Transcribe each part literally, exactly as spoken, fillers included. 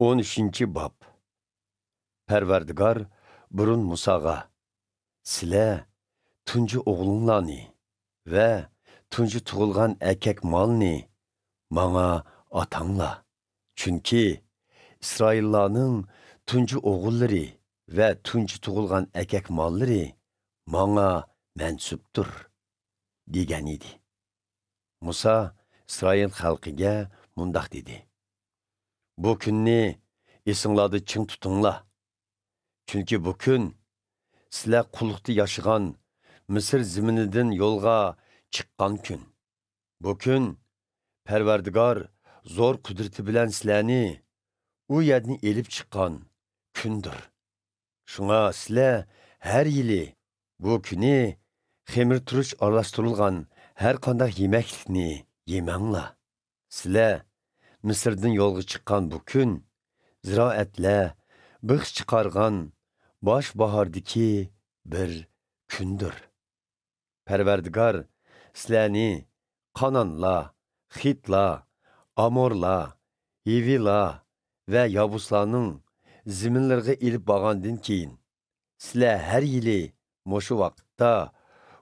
ئون ئۈچىنچى باب. پەرۋەردىگار بۇرۇن مۇساغا، سىلەر تۇنجى ئوغلۇڭلارنى ۋە تۇنجى تۇغۇلغان ئەركەك مالنى ماڭا ئاتاڭلار. چۈنكى ئىسرائىللارنىڭ تۇنجى ئوغۇللىرى ۋە تۇنجى تۇغۇلغان ئەركەك ماللىرى ماڭا مەنسۇپتۇر، دېگەن ئىدى. مۇسا ئىسرائىل خەلقىگە مۇنداق دېدى: بۇ كۈننى ئېسىڭلاردا چىڭ تۇتۇڭلار. چۈنكى بۇ كۈن سىلەر قۇللۇقتا ياشىغان مىسىر زېمىنىدىن يولغا چىققان كۈن. بۇ كۈن پەرۋەردىگار زور قۇدرىتى بىلەن سىلەرنى ئۇ يەردىن ئېلىپ چىققان كۈندۇر. شۇڭا سىلەر ھەر يىلى بۇ كۈنى خېمىرتۇرۇچ ئارىلاشتۇرۇلغان ھەر قانداق يېمەكلىكنى يېمەڭلار. سىلەر مىسىردىن يولغا چىققان بۇ كۈن زىرائەتلەر بىخ چىقارغان باش باھاردىكى بىر كۈندۇر. پەرۋەردىگار سىلەرنى قانانلار، خىتلار، ئامورلار، ھىۋىلار ۋە يابۇسلارنىڭ زېمىنلىرىغا ئېلىپ بارغاندىن كېيىن، سىلەر ھەر يىلى مۇشۇ ۋاقىتتا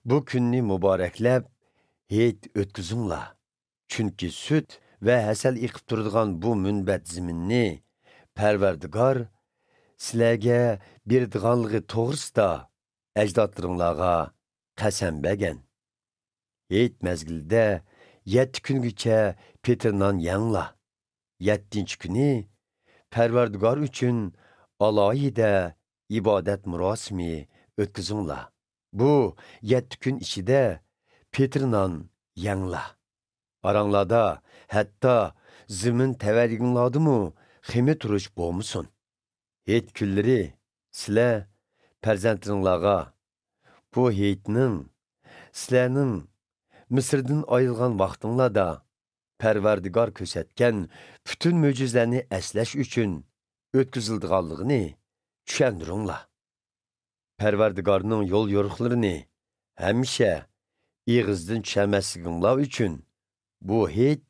بۇ كۈننى مۇبارەكلەپ، ھېيت ئۆتكۈزۈڭلار. چۈنكى سۈت ۋە ھەسەل ئېقىپ تۇرىدىغان بۇ مۇنبەت زېمىننى پەرۋەردىگار سىلەرگە بېرىدىغانلىقى توغرىسىدا ئەجدادلىرىڭلارغا قەسەم بەرگەن. ھېيت مەزگىلىدە يەتتە كۈنگىچە پېتىر نان يەڭلار. يەتتىنچى كۈنى پەرۋەردىگار ئۈچۈن ئالاھىدە ئىبادەت مۇراسىمى ئۆتكۈزۈڭلار. بۇ يەتتە كۈن ئىچىدە پېتىر نان يەڭلار. ئاراڭلاردا ھەتتا زېمىن تەۋەلىكىڭلاردىمۇ خېمىرتۇرۇچ بولمىسۇن. ھېيت كۈنلىرى سىلەر پەرزەنتلىرىڭلارغا بۇ ھېيتنىڭ سىلەرنىڭ مىسىردىن ئايرىلغان ۋاقتىڭلاردا پەرۋەردىگار كۆرسەتكەن پۈتۈن مۆجىزىلەرنى ئەسلەش ئۈچۈن ئۆتكۈزۈلىدىغانلىقىنى چۈشەندۈرۈڭلار. پەرۋەردىگارنىڭ يول يورۇقلىرىنى ھەمىشە ئېغىزدىن چۈشەرمەسلىكىڭلار ئۈچۈن، بۇ ھېيت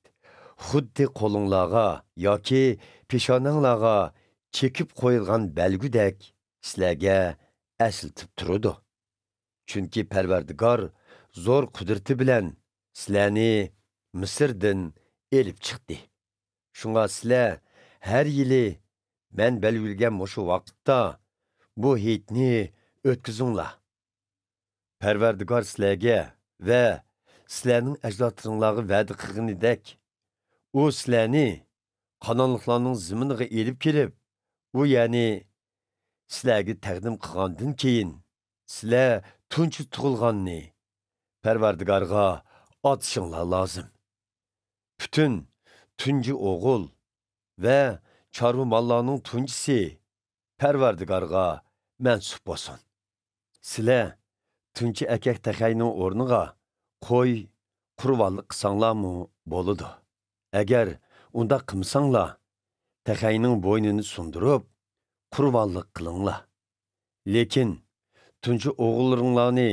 خۇددى قولۇڭلارغا ياكى پېشانەڭلارغا چېكىپ قويۇلغان بەلگۈدەك سىلەرگە ئەسلىتىپ تۇرىدۇ. چۈنكى پەرۋەردىگار زور قۇدرىتى بىلەن سىلەرنى مىسىردىن ئېلىپ چىقتى. شۇڭا سىلەر ھەر يىلى مەن بەلگىلىگەن مۇشۇ ۋاقىتتا بۇ ھېيتنى ئۆتكۈزۈڭلار. پەرۋەردىگار سىلەرگە ۋە سىلەرنىڭ ئەجدادلىرىڭلارغا ۋەدە قىلغىنىدەك، ئۇ سىلەرنى قانانلىقلارنىڭ زېمىنىغا ئېلىپ كېلىپ، ئۇ يەرنى سىلەرگە تەقدىم قىلغاندىن كېيىن، سىلەر تۇنجى تۇغۇلغاننى پەرۋەردىگارغا ئاتىشىڭلار لازىم. پۈتۈن تۇنجى ئوغۇل ۋە چارۋا ماللارنىڭ تۇنجىسى پەرۋەردىگارغا مەنسۇپ بولسۇن. سىلەر تۇنجى ئەركەك تەخەينىڭ ئورنىغا قوي قۇربانلىق قىلساڭلارمۇ بولىدۇ. ئەگەر ئۇنداق قىلمىساڭلار، تەخەينىڭ بوينىنى سۇندۇرۇپ، قۇربانلىق قىلىڭلار. لېكىن تۇنجى ئوغۇللىرىڭلارنى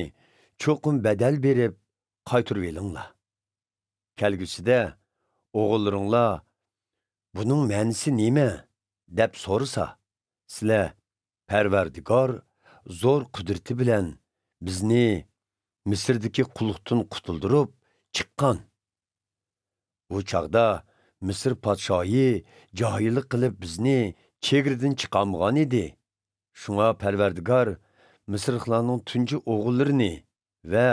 چوقۇم بەدەل بېرىپ قايتۇرۇۋېلىڭلار. كەلگۈسىدە ئوغۇللىرىڭلار «بۇنىڭ مەنىسى نېمە؟» دەپ سورىسا، سىلەر «پەرۋەردىگار زور قۇدرىتى بىلەن بىزنى مىسىردىكى قۇللۇقتىن قۇتۇلدۇرۇپ چىققان. ئۇ چاغدا مىسىر پادىشاھى جاھىللىق قىلىپ بىزنى چېگرىدىن چىقارمىغان ئىدى. شۇڭا پەرۋەردىگار مىسىرلىقلارنىڭ تۇنجى ئوغۇللىرىنى ۋە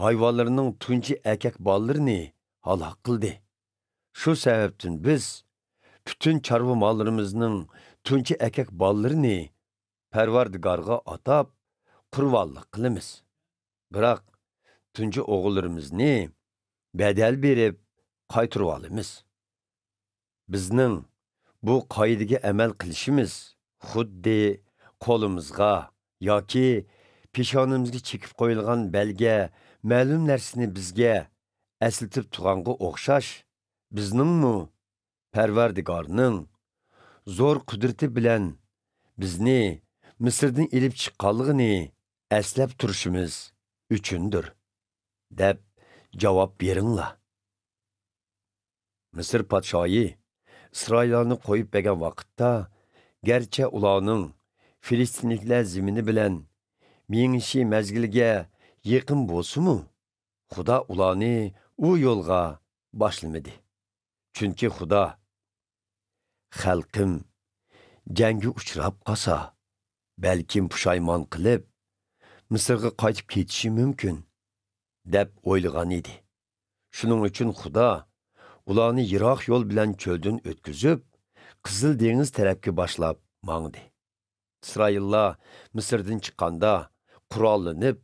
ھايۋانلىرىنىڭ تۇنجى ئەركەك بالىلىرىنى ھالاك قىلدى. شۇ سەۋەبتىن بىز پۈتۈن چارۋا ماللىرىمىزنىڭ تۇنجى ئەركەك بالىلىرىنى پەرۋەردىگارغا ئاتاپ قۇربانلىق قىلىمىز. بىراق تۇنجى ئوغۇللىرىمىزنى بەدەل بېرىپ قايتۇرۇۋالىمىز. بىزنىڭ بۇ قائىدىگە ئەمەل قىلىشىمىز خۇددى قولىمىزغا ياكى پېشانىمىزگە چېكىپ قويۇلغان بەلگە مەلۇم نەرسىنى بىزگە ئەسلىتىپ تۇرغانغا ئوخشاش، بىزنىڭمۇ پەرۋەردىگارنىڭ زور قۇدرىتى بىلەن بىزنى مىسىردىن ئېلىپ چىققانلىقىنى ئەسلەپ تۇرۇشىمىز ئۈچۈندۇر، دەپ جاۋاب بېرىڭلار. مىسىر پادىشاھى ئىسرائىللارنى قويۇپ بەرگەن ۋاقىتتا، گەرچە ئۇلارنىڭ فىلىستىنلىكلەر زېمىنى بىلەن مېڭىشى مەزگىلگە يېقىن بولسىمۇ، خۇدا ئۇلارنى ئۇ يولغا باشلىمىدى. چۈنكى خۇدا، «خەلقىم جەڭگە ئۇچراپ قالسا، بەلكىم پۇشايمان قىلىپ، مىسىرغا قايتىپ كېتىشى مۇمكىن» دەپ ئويلىغان ئىدى. شۇنىڭ ئۈچۈن خۇدا ئۇلارنى يىراق يول بىلەن چۆلدىن ئۆتكۈزۈپ، قىزىل دېڭىز تەرەپكە باشلاپ ماڭدى. ئىسرائىللار مىسىردىن چىققاندا، قوراللىنىپ،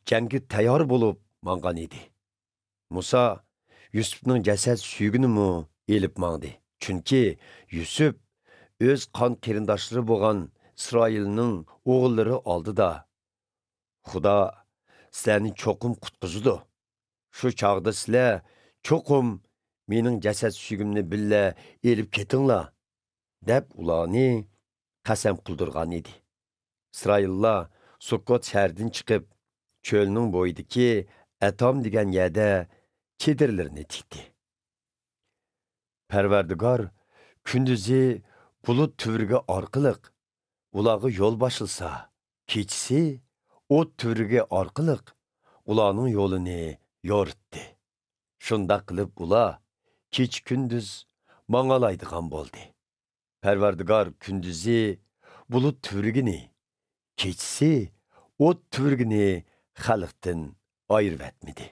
جەڭگە تەييار بولۇپ ماڭغان ئىدى. مۇسا يۈسۈپنىڭ جەسەت سۈيىگىنىمۇ ئېلىپ ماڭدى. چۈنكى يۈسۈپ ئۆز قان قېرىنداشلىرى بولغان ئىسرائىلنىڭ ئوغۇللىرى ئالدىدا، «خۇدا سىلەرنى چوقۇم قۇتقۇزىدۇ. شۇ چاغدا سىلەر چوقۇم مېنىڭ جەسەت سۈيىمنى بىللە ئېلىپ كېتىڭلار» دەپ ئۇلارنى قەسەم قىلدۇرغان ئىدى. ئىسرائىللار سۇككوت شەھىرىدىن چىقىپ، چۆلنىڭ بويىدىكى ئەتام دېگەن يەردە چېدىرلىرىنى تىكتى. پەرۋەردىگار كۈندۈزى بۇلۇت تۈۋرۈكى ئارقىلىق ئۇلارغا يول باشلىسا، كېچىسى ئوت تۈۋرۈكى ئارقىلىق ئۇلارنىڭ يولىنى يورۇتتى. شۇنداق قىلىپ ئۇلار كېچە-كۈندۈز ماڭالايدىغان بولدى. پەرۋەردىگار كۈندۈزى بۇلۇت تۈۋرۈكىنى، كېچىسى ئوت تۈۋرۈكىنى خەلقتىن ئايرىۋەتمىدى.